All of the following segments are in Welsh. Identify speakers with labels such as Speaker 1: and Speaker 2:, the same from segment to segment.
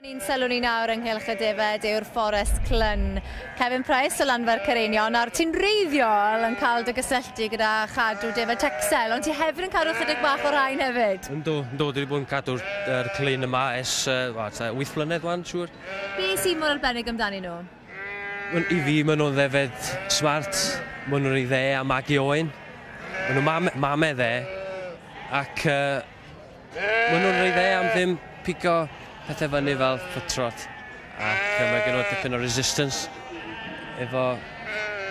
Speaker 1: Ni'n sylw ni nawr ynghylch y defed yw'r Fforest Clun. Kevin Price o Lanfair Caereinion. Nawr, ti'n reiddiol yn cael dy gysylltu gyda chadw defed Texel, ond ti hefyd yn cadw chydig bach o rhain hefyd.
Speaker 2: Yndw, yndw, dwi wedi bod yn cadw'r er clun yma ers 8 flynedd wan, siŵr.
Speaker 1: Be sy'n mor arbennig amdanyn nhw?
Speaker 2: Wel, i fi, maen nhw'n ddefed smart, maen nhw'n rhy dde a magu oen. Maen nhw'n mam, mame dde, ac maen nhw'n rhy dde am ddim pigo pethau fyny fel footrot. Ac mae gen nhw dipyn o resistance efo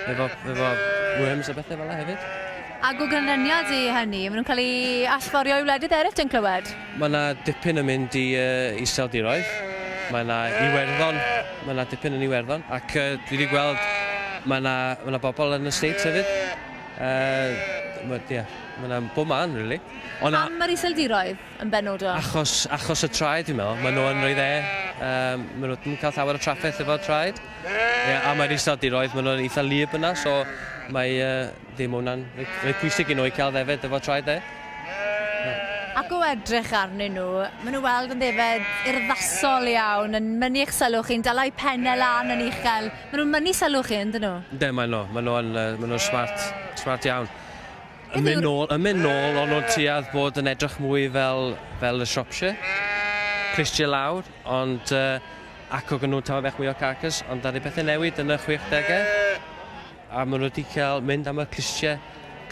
Speaker 2: worms a bethau fel yna hefyd.
Speaker 1: Ac o ganlyniad i hynny, maen nhw'n cael eu allforio i wledydd eraill, dwi'n clywed?
Speaker 2: Mae yna dipyn yn mynd i Iseldiroedd. Mae yna Iwerddon, mae yna dipyn yn Iwerddon. Ac dwi wedi gweld mae yna, mae yna bobl yn y States hefyd. Yeah, mae yna bob man, really.
Speaker 1: Ond pam mae'r Iseldiroedd yn benodol?
Speaker 2: Achos y traed, dwi'n meddwl. Maen nhw yn rhoi dde. Maen nhw ddim yn cael llawer o trafferth efo'r traed. Yeah, a mae'r Iseldiroedd, maen nhw'n eitha wlyb yna, so mae ddim hwnna'n reit pwysig i nhw i cael ddefed efo traed dde.
Speaker 1: Ac o edrych arnyn nhw, maen nhw weld yn ddefed urddasol iawn, yn mynnu eich sylw chi'n dala eu pennau lan yn uchel. Maen nhw'n mynnu sylw chi, yndyn nhw?
Speaker 2: Yndyn, maen nhw. Maen nhw'n smart iawn. Yn mynd nôl, o'n nhw'n tuedd bod yn edrych mwy fel y Shropshire. Clustia lawr, ond ac o nhw'n tamed bach mwy o carcass, ond ddaru pethau newid yn y 60au. A maen nhw wedi cael mynd am y clustia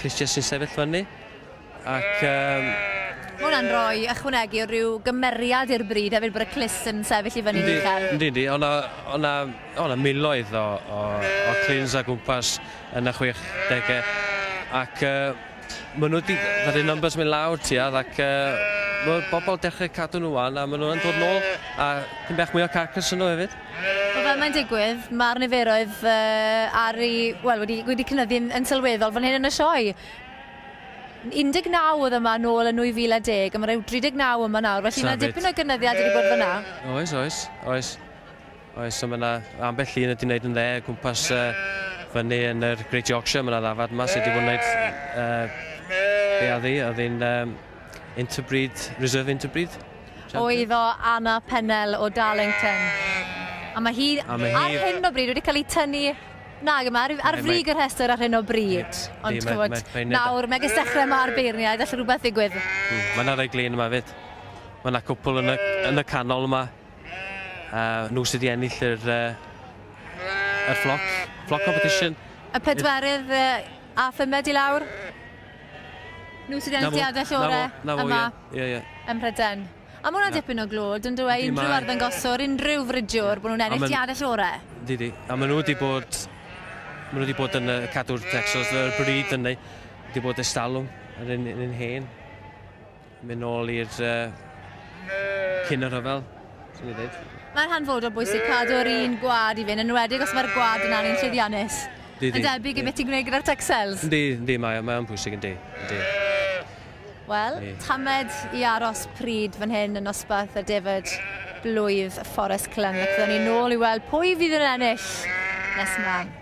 Speaker 2: sy'n sefyll fyny. Ac
Speaker 1: Mae hwnna'n rhoi ychwanegu rhyw gymeriad i'r brîd hefyd bod y clust yn sefyll i fyny'n uchel.
Speaker 2: Yndi. O'na miloedd o cluns o gwmpas yn y 60au. Ac maen nhw wedi, ddaru numbers mynd lawr tuedd ac mae bobl dechrau cadw nhw wan a maen nhw'n dod nôl a dipyn bach mwy o carcass yn nhw hefyd.
Speaker 1: Wel, fel mae'n digwydd, mae'r niferoedd ar ei, wel, wedi cynyddu yn sylweddol fan hyn yn y sioe. 19 oedd yma nôl yn 2010, a mae rhyw 39 yma nawr, felly mae dipyn o gynyddiad wedi bod fyna.
Speaker 2: Oes. Oes, so mae yna ambell un wedi gwneud yn dde o gwmpas fyny yn yr Great Yorkshire, mae yna ddafad yma sydd wedi bod yn gwneud be oedd hi, oedd hi'n interbreed, reserve interbreed.
Speaker 1: O eiddo Anna Pennell o Darlington. A mae hi, a mae hi ar hyn o bryd wedi cael ei tynnu. Nag yma, ar frig yr rhestr ar hyn o bryd. Ond ch'mod, nawr, megis dechrau mae'r beirniaid, all rhywbeth ddigwydd.
Speaker 2: Mae yna rai glên yma fyd. Mae yna cwpl yn y canol yma. Nhw sydd wedi ennill yr flock competition.
Speaker 1: Y pedwerydd a phumed i lawr? Nhw sydd wedi ennill diadell orau yma
Speaker 2: Ie.
Speaker 1: ym Mhrydain. A mae hwnna'n dipyn o glod, yn dweud unrhyw arddangoswr, unrhyw fridiwr, bod nhw'n ennill diadell orau.
Speaker 2: Di, di. A maen nhw wedi bod yn cadw'r Texels, y brîd yn wedi bod estalwm yn un hen. Mynd nôl i'r cyn y rhyfel, swn i ddweud.
Speaker 1: Mae'n hanfodol bwysig cadw'r un gwad i fynd, yn enwedig os mae'r gwad yna'n un llwyddiannus.
Speaker 2: Di, di.
Speaker 1: Yn debyg i beth ti'n gwneud gyda'r Texels.
Speaker 2: Yndi, mae'n bwysig, yndi. Yndi.
Speaker 1: Wel, tamed i aros pryd fan hyn yn nosbarth y defed blwydd Fforest Clun. Ac fyddwn ni nôl i weld pwy fydd yn ennill nes mlaen.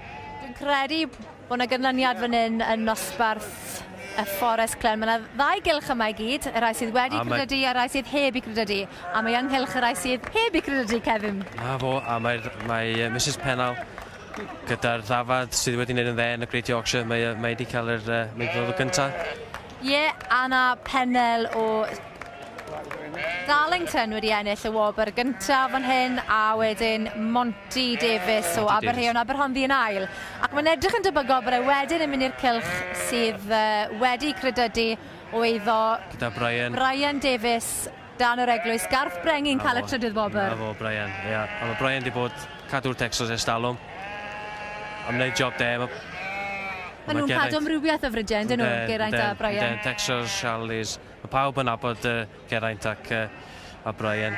Speaker 1: Dwi'n credu bod yna ganlyniad fan hyn yn nosbarth y Fforest Clun. Mae yna ddau gylch yma i gyd, y rhai sydd wedi credydu a'r rhai sydd heb i credydu. A mae ynghylch y rhai sydd heb i credydu, Kevin.
Speaker 2: Na fo, a mae Mrs Pennell gyda'r ddafad sydd wedi gwneud yn dde yn y Great Yorkshire, mae wedi cael yr mae ddod o gyntaf.
Speaker 1: Ie, yeah, Anna Pennell o Darlington wedi ennill y wobr gyntaf fan hyn a wedyn Monty Davis o Aberheon, Aberhonddu yn ail. Ac mae'n edrych yn debygol bod e wedyn yn mynd i'r cylch sydd wedi credydu o eiddo
Speaker 2: gyda Brian.
Speaker 1: Brian Davis dan yr eglwys. Garth Brengi'n cael y trydydd wobr.
Speaker 2: Na fo, Brian. Ia. Yeah. A mae Brian wedi bod cadw'r Texels ers talwm. Am wneud job de.
Speaker 1: Mae nhw'n cadw amrywiaeth o fridiau, yndyn nhw, Geraint a Brian?
Speaker 2: Texels, Charlies. Mae pawb yn nabod Geraint ac a Brian.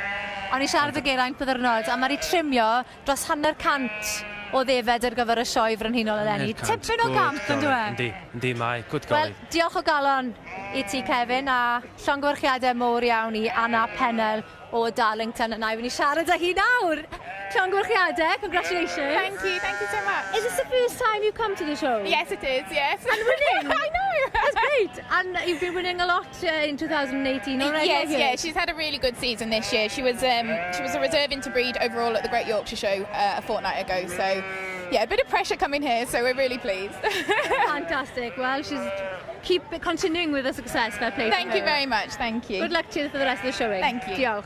Speaker 1: O'n i siarad â Geraint byddyrnod, a mae wedi trimio dros 50 o ddefed ar gyfer y sioe frenhinol eleni. Tipyn o gamp, yn dweud?
Speaker 2: Yndi, yndi mae. Good golly.
Speaker 1: Wel, diolch o galon i ti, Kevin, a llongyfarchiadau mowr iawn i Anna Pennell o Darlington. A na i fynd i siarad â hi nawr. Llongyfarchiadau, congratulations.
Speaker 3: Thank you so much.
Speaker 1: Is this the first time you've come to the show?
Speaker 3: Yes, it is, yes.
Speaker 1: And winning?
Speaker 3: I know.
Speaker 1: That's great. And you've been winning a lot in 2018 already.
Speaker 3: Yes, yeah, she's had a really good season this year. She was a reserve interbreed overall at the Great Yorkshire Show a fortnight ago. So, yeah, a bit of pressure coming here, so we're really pleased.
Speaker 1: Fantastic. Well, she's keep continuing with the success. Fair play to
Speaker 3: Thank you
Speaker 1: her.
Speaker 3: Very much. Thank you.
Speaker 1: Good luck to you for the rest of the showing.
Speaker 3: Thank you.
Speaker 1: Diolch.